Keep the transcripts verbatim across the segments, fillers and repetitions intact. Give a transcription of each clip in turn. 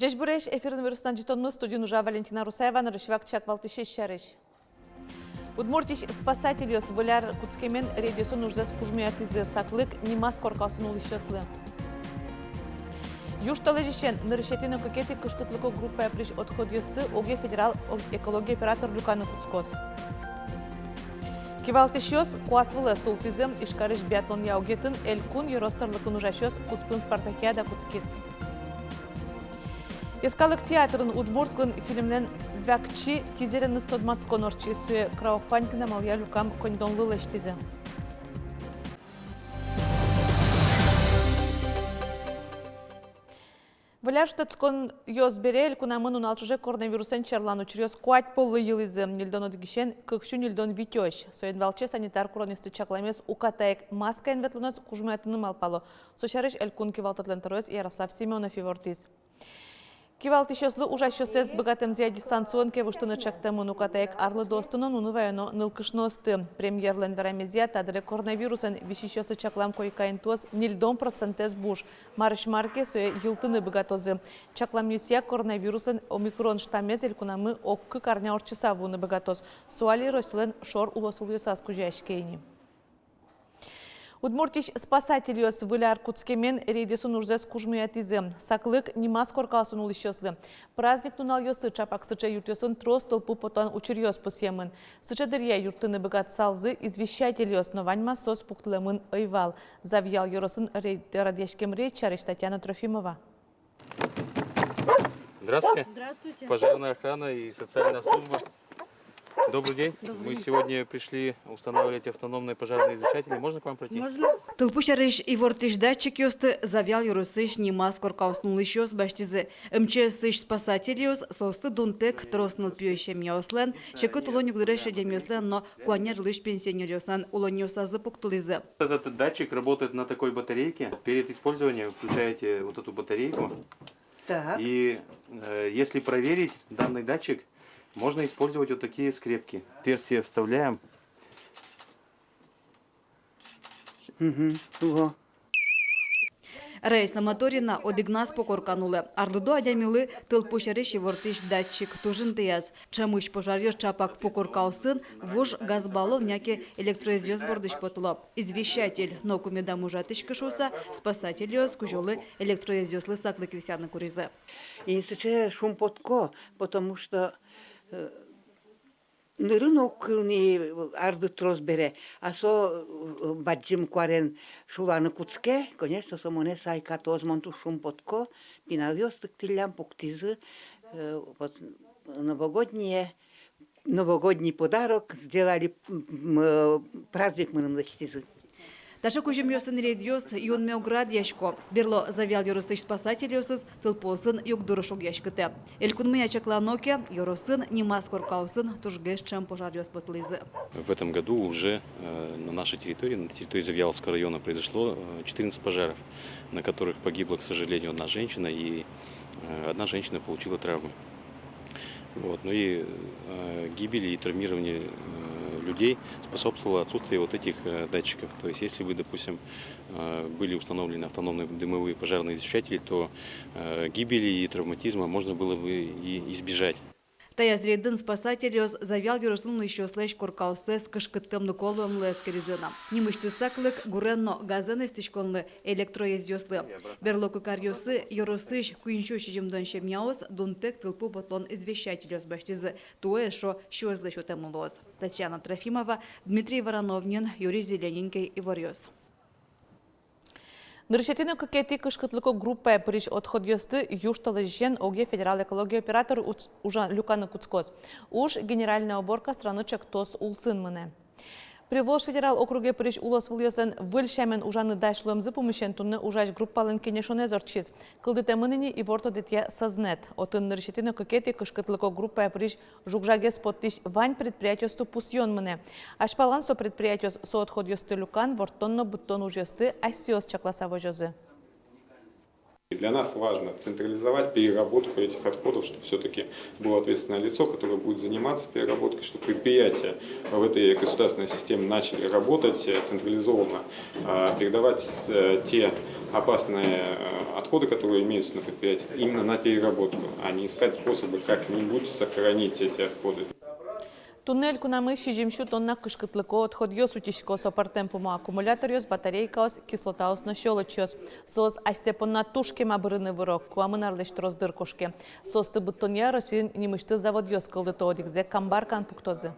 Ӟечбуресь! Эфирын «Вирус» но ӝытонмы, студиын ужа Валентина Русаева. Нырысь вакчияк валтӥсез сярысь. Удмуртиысь спасательёс выль ар кутскемен рейдъёсын ужзэс кужмоятӥзы. Саклык нимаз коркаосын улӥсьёслы. Южтолэзьысен нырысетӥ но кыкетӥ кышкытлыко группае пырись отходъёсты огъя федерал о-, экология оператор люканы кутскоз. Кивалтӥсьёс куас вылэ султӥзы. Ижкарысь биатлонъя огетын элькун, ёрос тӧрлыкын ужасьёс куспын спартакиада кутскиз. Йӧскалык театрын удмурт кылын фильмлэн вакчи тизереныз тодматскон ортчиз. Сое крауфандинг амалъя люкам коньдонлы лэсьтӥзы. Выль ар шутэтсконъёс бере элькунамы нунал ӵоже коронавирусэн черлан учыръёс куать поллы йылӥзы. Ньыльдон одӥгысен кык сю ньыльдон витёзь. Соин валче санитар куронъёсты чакламез укатаик маскаен ветлонэз кужмоятыны малпало. Со сярысь элькун кивалтэтлэн тӧроез Ярослав Семёнов ивортӥз. Кивалтӥсьёслы ужасьёссэс быгатэмзыя дистанцион кевыштыны чектэмын. Укатаик арлыдоосты но нуны ваёно нылкышноосты. Премьерлэн верамезъя, та дыре коронавирусэн висисьёсты чаклам койка интыос ньыльдон процентэз буш. Марысь мар ке, сое йылтыны быгатозы. Чакламъёсъя, коронавирусэн омикрон штаммез элькунамы ог-кык арня ортчыса вуыны быгатоз. Со али Россилэн шор улосвылъёсаз кузёяське ини. Удмуртиысь спасательёс выль ар кутскемен рейдъёсын ужзэс кужмоятӥзы. Саклык нимаз коркаосын улӥсьёслы. Праздник нуналъёсы чапак сыӵе юртъёсын трос тылпу потлан учыръёс пусъемын. Сыӵе дыръя юрттыны быгатысалзы извещательёс, но ваньмаз соос пуктылэмын ӧй вал. Завьял ёросын рейд, радъяськем рейд сярысь Татьяна Трофимова. Здравствуйте. Здравствуйте. Пожарная охрана и социальная служба. Добрый день. Добрый день. Мы сегодня пришли устанавливать автономные пожарные извещатели. Можно к вам пройти? Можно. Тылпу сярысь ивортӥсь датчикъёсты Завьял ёросысь нимаз коркаосын улӥсьёс басьтӥзы. МЧС-ысь спасательёс соосты дунтэк трос нылпиё семьяослэн, секыт улон югдурез шедемъёслэн но куанер улӥсь пенсионеръёслэн улонъёсазы пуктылӥзы. Этот датчик работает на такой батарейке. Перед использованием включаете вот эту батарейку. Так. И, э, если проверить данный датчик, можно использовать вот такие скрепки. Отверстие вставляем. Мгм. Во. Раиса Моторина одӥгназ по коркан улэ. Арлыдо адямилы тылпу сярысь ивортӥсь датчик туж интыяз. Ӵемысь пожаръёс чапак пу коркаосын, вуж газ баллон яке электроезъёс бордысь потыло. Извещатель. Ноку медам ужатӥськы шуыса, спасательёс кузёлы электроезъёслы саклык висъяны куризы. И сыӵе шумпотко, потому что, э, нырын уг кыл ни, арлыд трос бере, а со, э, бадӟым куарен шуланы кутске, конечно, со монэ сайкатоз. Мон туж шумпотко, пиналъёс лыктӥллям, пуктӥзы, э, вот, новогодние, новогодний подарок сделали, м, м, э, праздник мыным лэсьтӥзы. Таӵе кузьымъёсын рейдъёс юнме уг радъясько. Берло Завьял ёросысь спасательёсыз тылпуосын югдур шугъяськытэ. Элькунмыя чаклано ке, ёросын нимаз коркаосын тужгес ӵем пожаръёс потылӥзы. В этом году уже, э, на нашей территории, на территории Завьяловского района произошло, э, четырнадцать пожаров, на которых погибла, к сожалению, одна женщина и, э, одна женщина получила травмы. Вот. Ну и, э, гибели и травмирования, э, людей способствовало отсутствие вот этих, э, датчиков. То есть, если бы, допустим, э, были установлены автономные дымовые пожарные извещатели, то, э, гибели и травматизма можно было бы и избежать. Таяз рейдын спасательёс Завьял ёросын улӥсьёслэсь коркаоссэс кышкыттэмлыко луэмлы эскеризы на. Нимысьтыз саклык гурен но газэн эстӥськонлы, электроезъёслы. Берло кык аръёсы ёросысь куинь сю сизьымдон семьяос дунтэк тылпу потлон извещательёс басьтӥзы. Туэ эшшо сюэзлы сётэмын луоз. Татьяна Трофимова, Дмитрий Вороновнин, Юрий Зелененький, «Иворъёс». Нырысетӥ но кыкетӥ кышкытлыко группае пырись отходъёсты южтолэзьысен огъя федерал экология оператор уц-, ужа-, люканы кутскоз. Уж «Генеральная уборка страны» чектос улсын мынэ. Приволжск федерал округе пырись улосвылъёслэн выль сямен ужаны дась луэмзы пумысен туннэ ужась группалэн кенешонэз ортчиз. Кылдытэмын ини ивортодэтъя сӧзнэт. Отын нырысетӥ но кыкетӥ кышкытлыко группае пырись жуг-жагез поттӥсь вань предприятиосты пусъён мынэ. Азьпалан со предприятиос со отходъёсты люкан, ворттон но быдтон ужъёсты асьсэос чакласа возёзы. Для нас важно централизовать переработку этих отходов, чтобы всё-таки было ответственное лицо, которое будет заниматься переработкой, чтобы предприятия в этой государственной системе начали работать, э, централизованно, а, передавать, э, те опасные, э, отходы, которые имеются на предприятиях, именно на переработку, а не искать способы как-нибудь сохранить эти отходы. Туннэ элькунамы сизьым сю тонна кышкытлыко отходъёс утисько. Со пӧртэм пумо аккумуляторъёс, батарейкаос, кислотаос но щёлочъёс. Соос асьсэ понна туж кема бырыны выро, куамын арлэсь трос дыр кошке. Соосты быдтонъя Россиын нимысьтыз заводъёс кылдыто, одӥгзэ Камбаркаын пуктозы.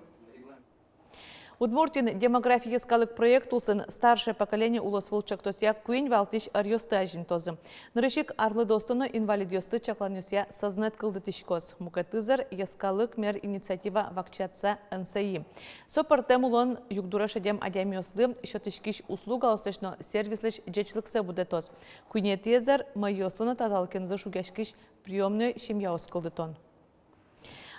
Удмуртиын «Демографи» йӧскалык проект улсын «Старшее поколение» улосвыл ӵектосъя куинь валтӥсь ӧръёсты азинтозы. Нырысь ик арлыдоосты но инвалидъёсты чакланъёсъя сӧзнэт кылдытӥськоз. Мукетызэ «Йӧскалык мер» инициатива вакчиятыса эн эс и. Со пӧртэм улон югдуре шедем адямиослы сётӥськись услугаослэсь но сервислэсь ӟечлыксэ будэтоз. Куинетӥезэ мӧйыослы но тазалыкенызы шугъяськись приёмной семьяос кылдытон.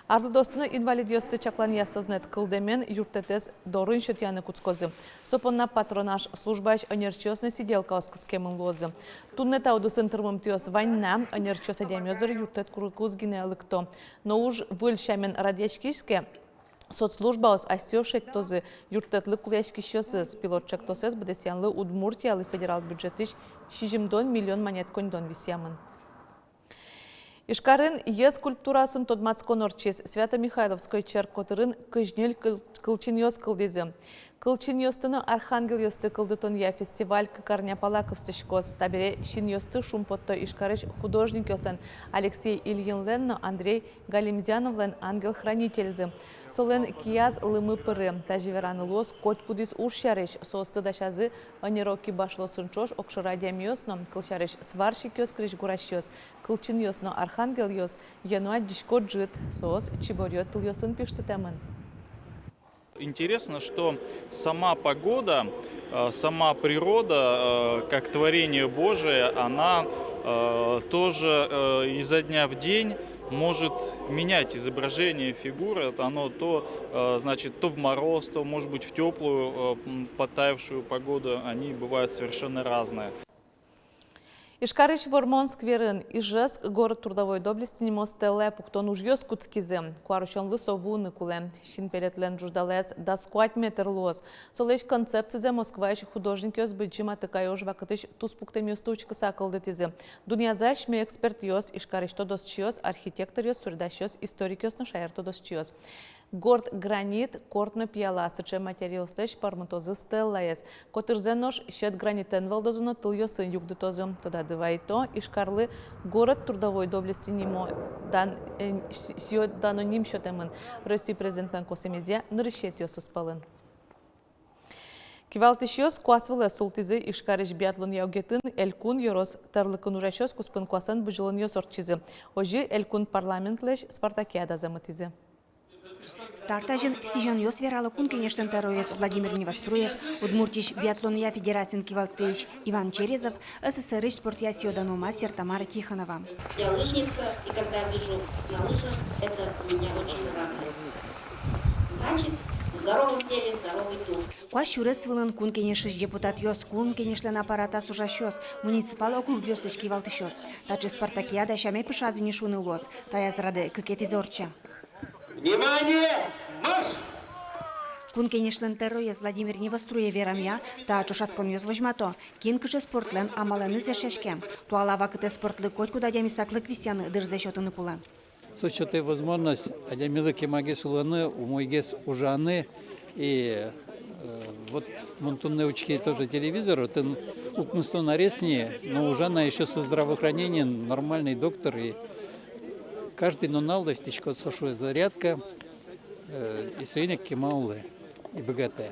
Арлыдоосты но инвалидъёсты чакланъя сӧзнэт кылдэмен юрттэтэз дорын сётъяны кутскозы. Со понна патронаж службаысь ӧнерчиос но сиделкаос кыскемын луозы. Туннэ та удысын тырмымтэос вань на, ӧнерчиос адямиос доры юрттэт курыку гинэ лыкто. Но уж выль сямен радъяськиз ке, соцслужбаос асьсэос шедьтозы юрттэтлы кулэяськисьёсыз. Пилот ӵектосэз быдэсъянлы Удмуртиялы федерал бюджетысь сизьымдон миллион манет коньдон висъямын. Ижкарын йӧ скульптураосын тодматскон ортчиз. Свято-Михайловской черк котырын кызь ньыль кыл-, кылчинъёс кылдӥзы. Кылчинъёсты но архангелъёсты кылдытонъя фестиваль кык арня пала кыстӥськоз. Табере синъёсты шумпотто Ижкарысь художникъёслэн Алексей Ильинлэн но Андрей Галимзяновлэн «Ангел-хранительзы». Солэн кияз лымы пыры. Тазьы вераны луоз, котькудӥз уж сярысь. Соосты дасязы ӧнеро кибашлыосын ӵош огшоры адямиос но, кылсярысь, сварщикъёс, крезьгурасьёс. Кылчинъёс но архангелъёс йӧ но адӟисько ӝыт, соос чиборъё тылъёсын пиштытэмын. Интересно, что сама погода, э, сама природа, э, как творение Божие, она, э, тоже, э, изо дня в день может менять изображение фигуры. Это оно то, э, значит, то в мороз, то, может быть, в тёплую, э, м, подтаявшую погоду. Они бывают совершенно разные. Ижкарысь Вормон скверын «Ижевск — город трудовой доблести» нимо стеллае пуктон ужъёс кутскизы. Куарусёнлы со вуыны кулэ. Синпелетлэн ӝуждалаез дас куать метр луоз. Солэсь концепцизэ Москваысь художникъёс Быдӟым Атыкай ож вакытысь туспуктэмъёсты учкыса кылдытӥзы. Дунъязы асьме экспертъёс, Ижкарысь тодосчиос, архитекторъёс, суредасьёс, историкъёс но шаертодосчиос. Горд гранит, корт но пияла — сыӵе материалъёслэсь пӧрмытозы стеллаез. Котырзэ нош сьӧд гранитэн вӧлдозы но тылъёсын югдытозы. Тодады вайто, Ижкарлы «Город трудовой доблести» нимо дан-, э, с-, сӥё-дано ним сётэмын. Россия президентлэн косэмезъя нырысетӥосыз пӧлын. Кивалтӥсьёс куас вылэ султӥзы. Ижкарысь биатлонъя огетын элькун, ёрос тӧрлыкын ужасьёс куспын куасэн бызьылонъёс ортчизы. Озьы элькун парламентлэсь спартакиадазэ мытӥзы. Старт азьын сӥзёнъёс верало Кун Кенешлэн тӧроез Владимир Невоструев, Удмуртиысь биатлонъя федерациен кивалтӥсь Иван Черезов, СССР-ысь спортъя сӥё-дано мастер Тамара Тихонова. Я лыжница, и когда вижу на лыжах, это у меня очень радует. Значит, в здоровом теле здоровый дух. Куас сюрес вылын Кун Кенешысь депутатъёс, Кун Кенешлэн аппаратаз ужасьёс, муниципал округъёсысь кивалтӥсьёс. Таӵе спартакиада сяме пыӵаз ини шуыны луоз. Таяз радэ кыкетӥзэ ортче. Внимание! Марш! Кун Кенешлэн тӧроез Владимир Невоструев верамъя, та ӵошатсконъёс возьмато, кин кыӵе спортлэн амалэныз эшъяське. Туала вакытэ спортлы котькуд адями саклык висъяны, дырзэ сётыны кулэ. Со сётэ возможность адямилы кемагес улыны, умойгес ужаны. И, э, вот мон туннэ учки тоже телевизор, отын укмыстон арес ни, но ужа на ещё со здравоохранениын нормальный доктор, и каждый нунал лэсьтӥськод со, шуэ, зарядка, э, и соин ик кема улэ и быгатэ.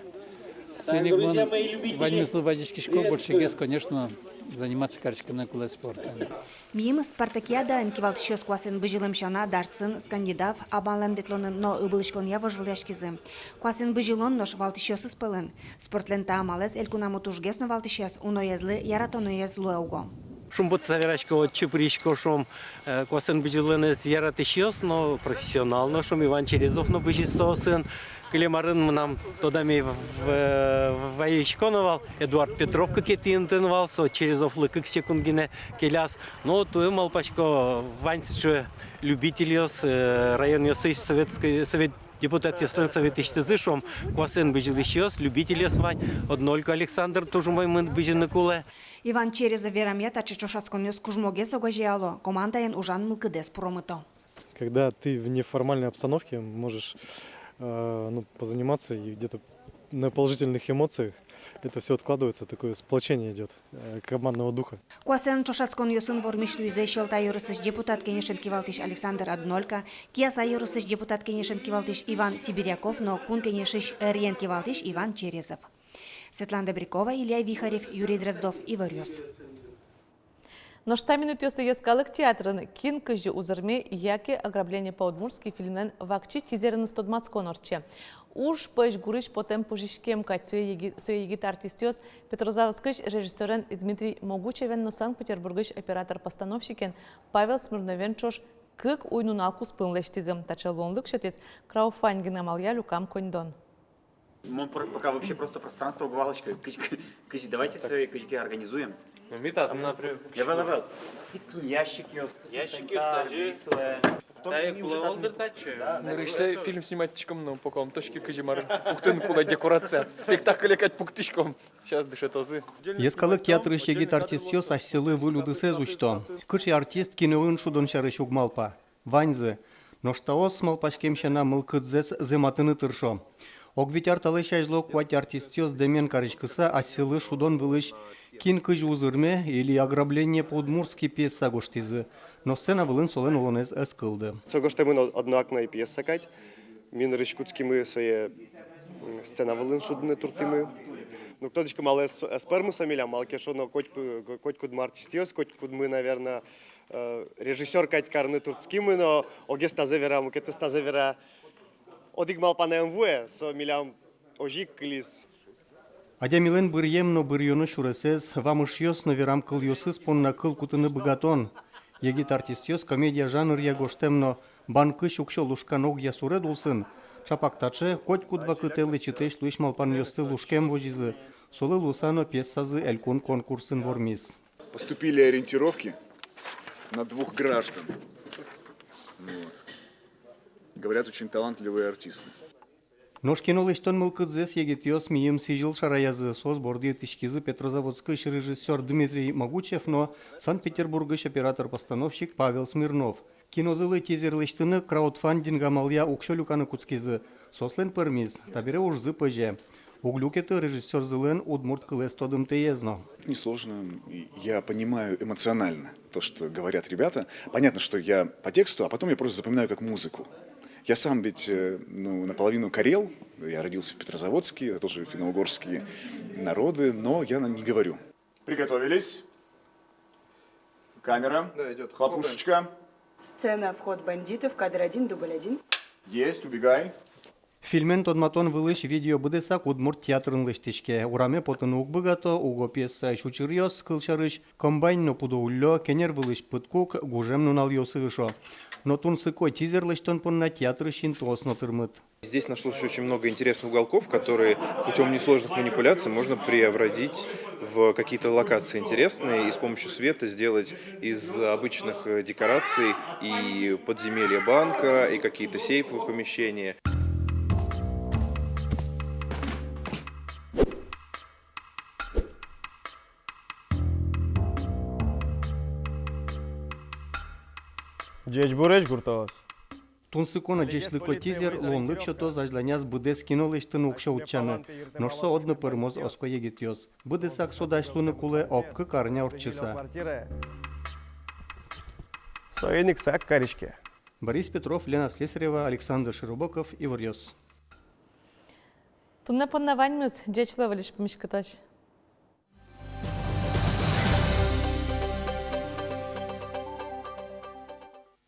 Соин ик мон ваньмызлы вазиськисько, большегес, конечно, заниматься кариськыны кулэ спортэн. Мимала спартакиадаын кивалтӥсьёс куасэн бызьылэм сяна, дартсын, скандинав амалэн ветлонын но ыбылӥськонъя вожвылъяськизы. Куасэн бызьылон нош валтӥсьёсыз пӧлын. Спортлэн та амалэз элькунамы тужгес но валтӥсез, уноезлы яратоноез луэ уго. Шумпотыса верасько, отчы пырисько, шуом, э, куасэн бызьылонэз яратӥсьёс но, профессионал но, шуом, Иван Черезов но бызиз соосын. Кылем арын мынам тодаме в-, в-, вайисько но вал, Эдуард Петров кыкетӥ интыын вал, со Черезовлы кык секунд гинэ келяз. Но туэ, малпасько, вань сыӵе любительёс, э, районъёсысь советской, совет депутатъёслэн советысьтызы, шуом, куасэн бызьылӥсьёс, любительёс вань, одно ик Александр туж умой мед бызьыны кулэ. Иван Черезов верамъя, таӵе ӵошатсконъёс кужмогес огазеяло, командаен ужан мылкыдэз пуромыто. Когда ты в неформальной обстановке можешь, э, ну, позаниматься и где-то на положительных эмоциях, это всё откладывается, такое сплочение идёт, э, командного духа. Куасэн ӵошатсконъёсын вормись луизы Сьӧлта ёросысь депутат кенешен кивалтӥсь Александр Однолька, Кияса ёросысь депутат кенешен кивалтӥсь Иван Сибиряков но Кун Кенешысь ӧриен кивалтӥсь Иван Черезов. Светлана Добрякова, Илья Вихарев, Юрий Дроздов, «Иворъёс». Нош та минутъёсы Йӧскалык театрын «Кин кызьы узырме» яке «Ограбление по-удмуртски» фильмлэн вакчи тизереныз тодматскон ортче. Уж пӧсь гурысь потэм пыжиськем кадь. Сое еги-, сое егит артистъёс Петрозаводскысь режиссёрен Дмитрий Могучевен но Санкт-Петербургысь оператор-постановщикен Павел Смирновен ӵош кык уй-нунал куспын лэсьтӥзы. Таӵе луонлык сётӥз крауфандинг амалъя люкам коньдон. Мон пр-, пока вообще просто пространство уг валаськы. Кызь, кызь, давайте свои кызьы организуем. Ну, ми татын, например. Я вал, вал. Ящик ёс. Ящик ёс, даже. Та и кулэ, он дыр татчы. Нырысьсэ фильм снимать тӥськом, но пока ум тодӥське, кызьы мар пуктыны кулэ декорация. Спектакле кадь пуктӥськом. Сейчас дышетозы. Йӧскалык театрысь егит артистъёс асьсэлы выль удысэз усьто. Кыӵе артист киноын шудон сярысь уг малпа. Ваньзы. Нош таос, малпаськем сяна, мылкыдзэс зэматыны тыршо. Ог вить ар талэсь азьло куать артистъёс дэмен кариськыса асьсэлы шудон вылысь «Кин кызьы узырме» или «Ограбление по-удмуртски» пьеса гожтӥзы. Но сцена вылын солэн улонэз ӧз кылды. Со гожтэмын од-, одно ик но пьеса кадь. Ми нырысь кутскимы сое, м, сцена вылын шудыны турттӥмы. Ну, тодӥсько, малы ӧз, ӧз пӧрмы со милям, малы ке шуоно, коть пы-, коть кудмы артистъёс, коть кудмы, наверно, э, режиссёр кадь карыны турттӥськимы, но огез тазэ вера, мукетыз тазэ вера. Одӥг малпанэ ӧм вуэ, со милям озьы ик кылиз. Адямилэн быръем но быръёно сюресэз, вамышъёс но верам кылъёсыз понна кыл кутыны быгатон. Егит артистъёс комедия жанръя гожтэм но банкысь уксё лушкан огъя суред улсын, чапак таӵе, коть куд вакытэ лэчытэсь луись малпанъёсты лушкем возизы, солы луыса но пьесазы элькун конкурсын вормиз. Поступили ориентировки на двух граждан. Вот. Говорят, очень талантливые артисты. Нош кино лэсьтон мылкыдзэс егитъёс мийым сӥзьыл шараязы, соос борды итӥськизы Петрозаводскысь режиссёр Дмитрий Могучев но Санкт-Петербургысь оператор-постановщик Павел Смирнов. Кинозылы тизер лэсьтыны краудфандинг амалъя уксё люканы кутскизы. Соослэн пӧрмиз, табере ужзы пӧзе. Уг люкеты режиссёрзылэн удмурт кылэз тодымтэез но. Несложно. И я понимаю эмоционально то, что говорят ребята. Понятно, что я по тексту, а потом я просто запоминаю как музыку. Я сам ведь, э, ну, наполовину карел. Я родился в Петрозаводске, это тоже финно-угорские народы, но я на-, не говорю. Приготовились. Камера. Да, идёт. Хлопушечка. Сцена, вход бандитов, кадр один, дубль один. Есть, убегай. Фильмен тодматон вылысь видео быдэсак удмурт театрын лэсьтӥське. Ураме потыны уг быгато, уго пьесаысь учыръёс, кылсярысь, комбайн но пудо уллё, кенер вылысь пыдкук, гужем нуналъёсы ышо. Но тунсыко тизер лэсьтон понна театрысь интыос но тырмыт. Здесь нашлось очень много интересных уголков, которые путём несложных манипуляций можно преобразить в какие-то локации интересные и с помощью света сделать из обычных, э, декораций и подземелья банка, и какие-то сейфовые помещения. Ӟечбуресь, гуртоос! Тунсыко но ӟечлыко тизер луонлык сётоз азьланяз быдэс кино лэсьтыны уксё утчаны, нош со одно пӧрмоз, оско егитъёс. Быдэсак со дась луыны кулэ ог-кык арня ортчыса. Соин ик сак кариське. Борис Петров, Лена Слесарева, Александр Широбоков, «Иворъёс». Туннэ понна ваньмыз. Ӟеч луэ, выльысь пумиськытозь.